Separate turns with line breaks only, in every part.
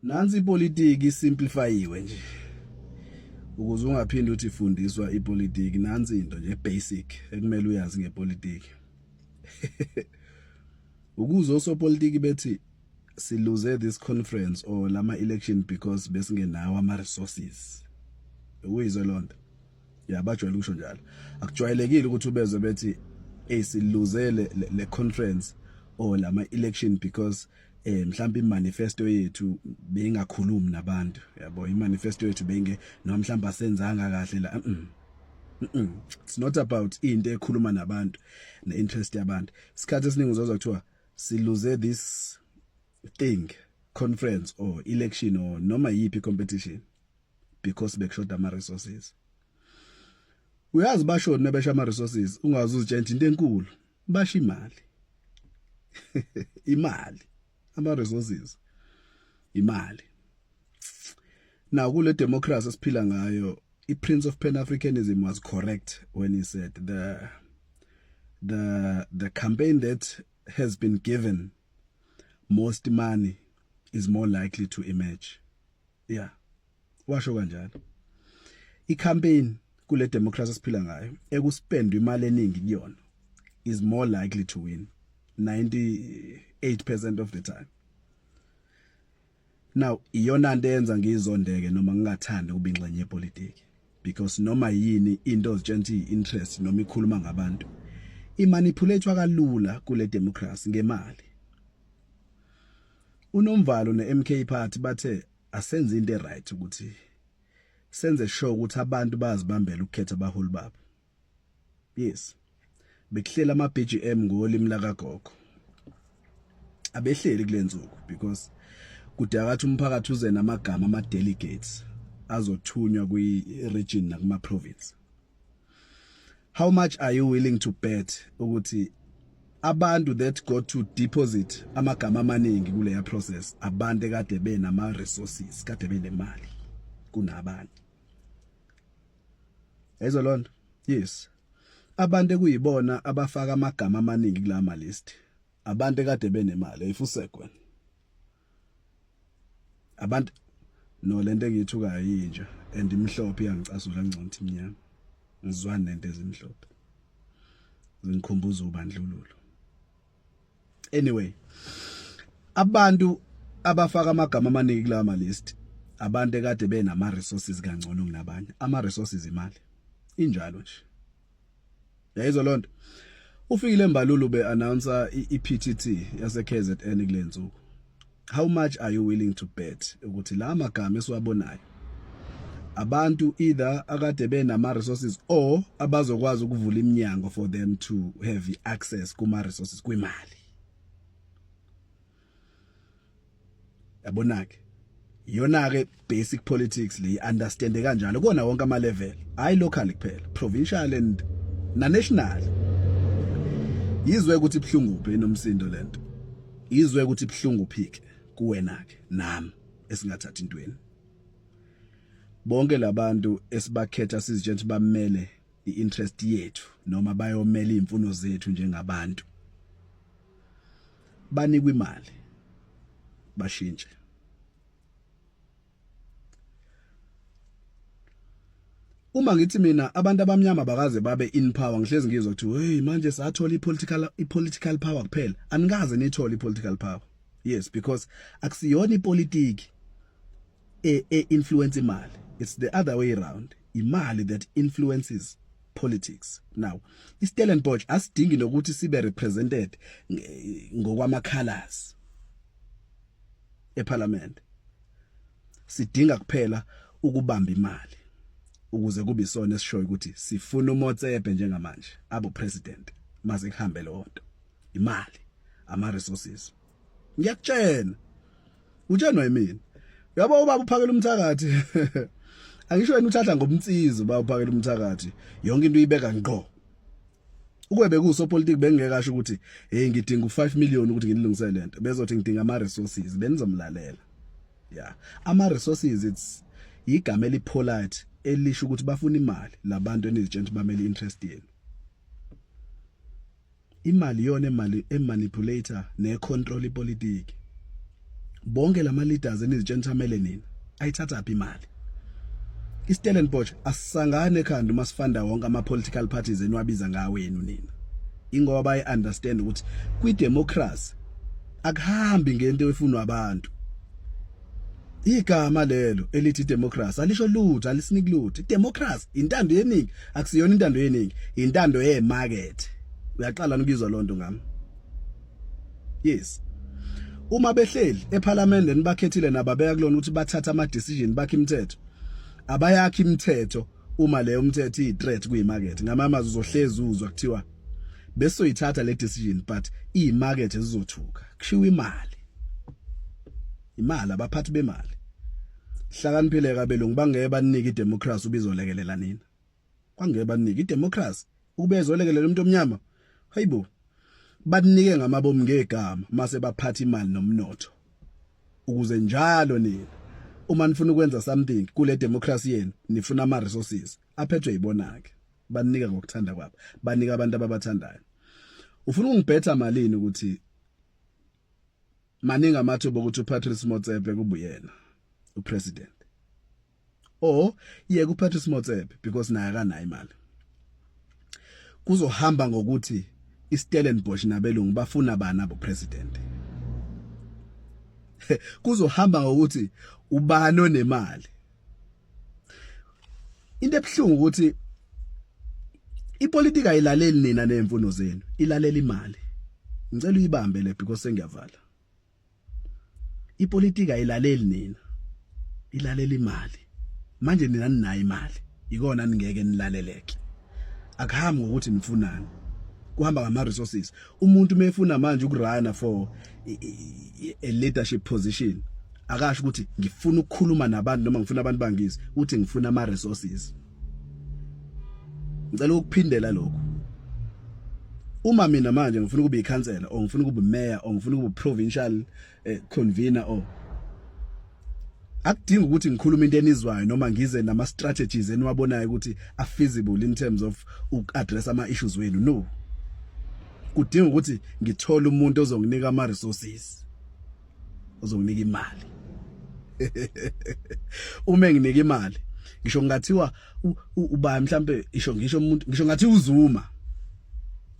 Nansi ipolitiki isimplifyiwe nje. Ukuze ungaphindi uthi fundiswa ipolitiki, nansi into nje basic ekumele uyazi ngepolitiki. Ukuze osopolitiki bethi siluze this conference or lama election because besingenawo ama resources. Ukuyizwe lonto. Ya, bajwayele ukusho njalo. Akujwayelekile ukuthi ubezwe bethi hey, siluze le conference or lama election because mhlawumbe imanifesto yethu beyingakhulumi nabantu, yabo, imanifesto yethu beyinge noma mhlawumbe asenzanga kahle la. It's not about into ekhuluma nabantu neinterest yabantu. Isikhathi esiningi uzozwa kuthiwa siluze this thing, conference or election or noma yipi competition, because bekushoda ama resources. Uyazi basho nebesha ama resources, ungazi uzitshela into enkulu, basho imali, imali, ama resources, imali. Now kule democracy esiphila ngayo, i-Prince of Pan-Africanism was correct when he said the campaign that has been given most money is more likely to emerge. Yeah, washo kanjalo. I-campaign kule democracy esiphila ngayo ekuspend imali eningi kuyona is more likely to win 98% of the time. Now iyona nto eyenza ngizondeke noma ngingathandi ukuba ingxenye yepolitiki, because noma yini into ozitshela ukuthi interest noma ikhuluma ngabantu imanipulatewa kalula kule democracy ngemali. Unomvalo neMK Party bathe asenze into eright ukuthi senze sure ukuthi abantu bayazibambela ukukhetha abaholi babo. Yes, bekuhlela ama BGM ngolimi lakagogo abehleli kulensuku, because kudakathi umphakathi uze namagama ama delegates azothunywa kwi region nakuma province. How much are you willing to bet ukuthi abantu that got to deposit amagama amaningi kuleya process, abantu ekade benama resources, kade benemali kunabanye? Ezo lonto. Yes, abantu ekuyibona abafaka amagama amaningi kulama list, abantu ekade benemali efusekwe, abantu no lento engiyithukayo yinja and imhlophe iyangicasula, ngcono ukuthi imnyama. Ngizwani nento ezimhlophe, zingikhumbuza ubandlululo. Anyway, abantu abafaka amagama amaningi kulawa list, abantu ekade benama resources kangcono kunabanye. Ama resources, imali, injalo nje. Yayizwa lonto. Ufikile Mbalulu be announcer iPTT yase KZN kulensuku. How much are you willing to bet ukuthi la magama esiwabonayo, abantu either akade benama resources or abazokwazi ukuvula iminyango for them to have access kuma resources, kwimali? Yabona ke, iyona ke basic politics le, understand kanjalo kona wonke ama level, hayi local kuphela, provincial and na national. Yizwe ukuthi ibhlungu phi inomsindo lento, izwe ukuthi ibhlungu phi ke kuwena ke nami esingathathi intweni. Bonke labantu esibakhetha sizitshela ukuthi bamele iinterest yethu noma bayomela izimfuno zethu njengabantu, banikwa imali bashintshe. Uma ngithi mina abantu abamnyama bakaze babe in power, ngihlezi ngizwa ukuthi hey, manje sathola ipolitical power kuphela. Anikaze nithole ipolitical power. Yes, because akusiyona ipolitiki e influence imali, it's the other way around, imali that influences politics. Now iStellenbosch asidingi nokuthi sibe represented ngokwama colors eParliament, sidinga kuphela ukubamba imali ukuze kube isona esishoyo ukuthi sifuna uMotsepe njengamanje abo president, mase kuhambe lo nto. Imali, ama resources. Ngiyakutshela, utshenwa yimina, uyabo. Ubaba uphakela umthakathi, angisho wena uthatha ngomtsizo. Ubaba uphakela umthakathi, yonke into uyibeka ngqo. Ukube kusopolitiki bengekasho ukuthi hey, ngidinga u5 million ukuthi ngilungisele lento, bezothi ngidinga ama resources, benizomlalela. Yeah, ama resources, it's igama elipolite elisho ukuthi bafuna imali labantu enizitshela ukuthi bamele interest yenu. Imali yona, imali emanipulator necontrol ipolitiki. Bonke lama leaders enizitshela amele nina ayithatha phi imali? IStellenbosch asisangane ekhanda uma sifanda wonke ama political parties eniwabiza ngawenu nina. Ingoba bayi understand ukuthi kwi democracy akuhambi ngento efunwa abantu. Igama lelo elithi democracy alisho lutho, alisiniki lutho. Democracy intando yeningi, akusiyona intando yeningi, intando yemarket. Uyaqala ukuzwa lonto ngami. Yes. Uma behleli eParliament nibakhethile nababeka kulona ukuthi bathatha ama decision bakhe imithetho. Abayakhi imithetho uma leyo mthetho iyi threat kuyimarket. Ngamamazi uzohlezi uzwa kuthiwa besoyithatha le decision but imarket zizothuka. Kushiwa imali. Imali abaphathi bemali. Hlakaniphile kabelungu bangeke banike idemocracy ubizolekelela nina. Kwangeke banike idemocracy ukubezolekelela umuntu omnyama. Hayibo. Banike ngamabomu ngegama mase baphatha imali nomnotho. Ukuze njalo nina uma nifuna ukwenza something kule democracy yenu nifuna ama resources aphethwe yibona ke. Banika ngokuthanda kwabo. Banika abantu ababathandayo. Ufuna ukungibhetha malini ukuthi maningi amathuba ukuthi uPatrice Motsepe kubuyena upresident or yeke uPatrice Motsepe because naye akanayo imali? Kuzohamba ngokuthi iStellenbosch nabelungu bafuna bani abo president. Kuzohamba ngokuthi ubani onemali. Into ebuhlungu ukuthi ipolitika ayilaleli nina nezimfuno zenu, ilalela imali. Ngicela uyibambe le because sengiyavala. Ipolitika ayilaleli nina, ilalela imali. Manje nina ninayo imali, ikona ningeke nilaleleke. Akuhambi ngokuthi nifunani, kuhamba ngama resources. Umuntu mefuna manje ukurana for a leadership position akasho ukuthi ngifuna ukukhuluma nabantu noma ngifuna abantu bangizwe, uthi ngifuna ama resources. Ngicela ukuphindela lokho. Uma mina manje ngifuna ukuba ikhansela or ngifuna ukuba mayor or ngifuna ukuba provincial convener or akudingi ukuthi ngikhulume into enizwayo noma ngize nama strategies eniwabonayo ukuthi a feasible in terms of uku-address ama issues wenu. No, kudinga ukuthi ngithole umuntu ozonginika ama resources, ozonginika imali. Uma enginika imali, ngisho ngathiwa uba mhlambe isho ngisho umuntu, ngisho ngathi uZuma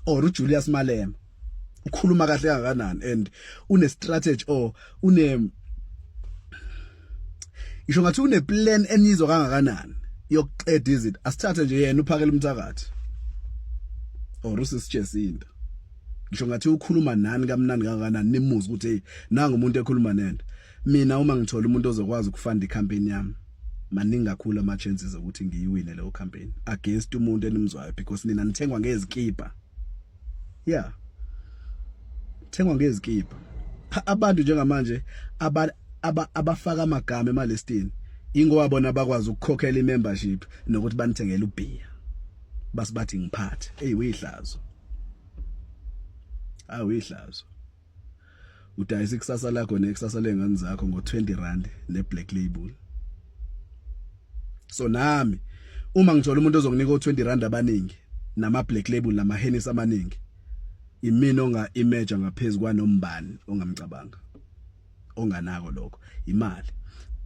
or uJulius Malema ukhuluma kahle kangakanani and une strategy or une ngisho ngathi une plan enizwa kangakanani yokuqeda izinto, asithathe nje yena uphakela umthakathi or usisijesinda, ngisho ngathi ukhuluma nani kamnandi kangakanani, nimuzi ukuthi hey, nanga umuntu ekhuluma nento. Mina uma ngithola umuntu ozokwazi ukufunda icampaign yami, maningi kakhulu ama chances ukuthi ngiyiwine leyo campaign against umuntu enimzwayo because nina nithengwa ngezikipa. Yeah, thengwa ngezikipa. Abantu njengamanje abafaka amagama emalistini ingoba bona bakwazi ukukhokhela imembership nokuthi banithengele ubhiya basibathi ngiphathe. Hey, uyihlazo, awihlazo. Udayisa ikusasa lakho nekusasa lengane zakho ngo20 rand ne black label. So nami uma ngithola umuntu ozonginika u20 rand abaningi nama black label nama Hennessy amaningi, imina onga image ngaphezulu kwanombani ongamcabanga onganako lokho imali.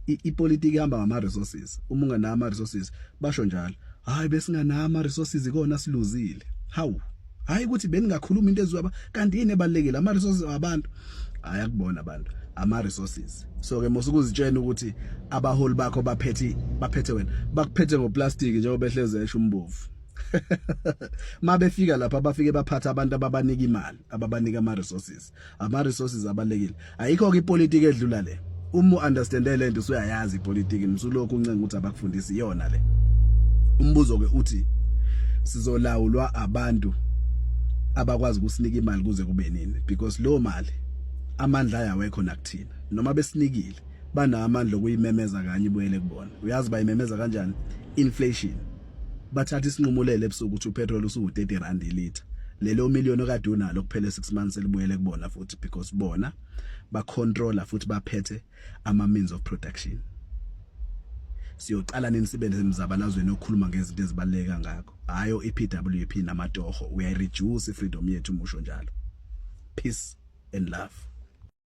Ipolitiki ihamba ngama resources. Uma ungenawo ama resources, basho njalo, hayi, besinganawo ama resources ikona siluzile. Hawu, hayi ukuthi beningakhuluma into ezwaba kanti yini ebalekile, ama resources abantu hayi akubona abantu ama resources. So ke mosukuzitshena ukuthi abaholi bakho baphethe wena, bakuphethe ngoplastic njengoba behleze esho umbovu. Mabefika lapha bafike baphatha abantu ababanika imali, ababanika ama resources. Ama resources abalekile. Ayikho ke ipolitiki edlula le. Uma uunderstande lento usuyayazi ipolitiki, msulokhu uncenga ukuthi abakufundisi iyona le. Umbuzo ke uthi sizolawulwa abantu abakwazi ukusinika imali kuze kube nini? Because lo mali amandla ayawekho nakuthina. Noma besinikile, banawo amandla okuyimemeza kanye ibuyele kubona. Uyazi bayimemeza kanjani? Inflation. Bathatha isinqumulele ebusuku ukuthi upetrol usu 30 rand ilitha, lelo million okade unalo kuphela 6 months elibuyele kubona futhi because bona ba controller futhi baphethe ama means of production. Siyocala nini sibe nemzabalazweni okhuluma ngezinto ezibaluleke kangako, hayo iPWP namatoho? Uyayireduce ifreedom yethu umusho njalo. Peace and love.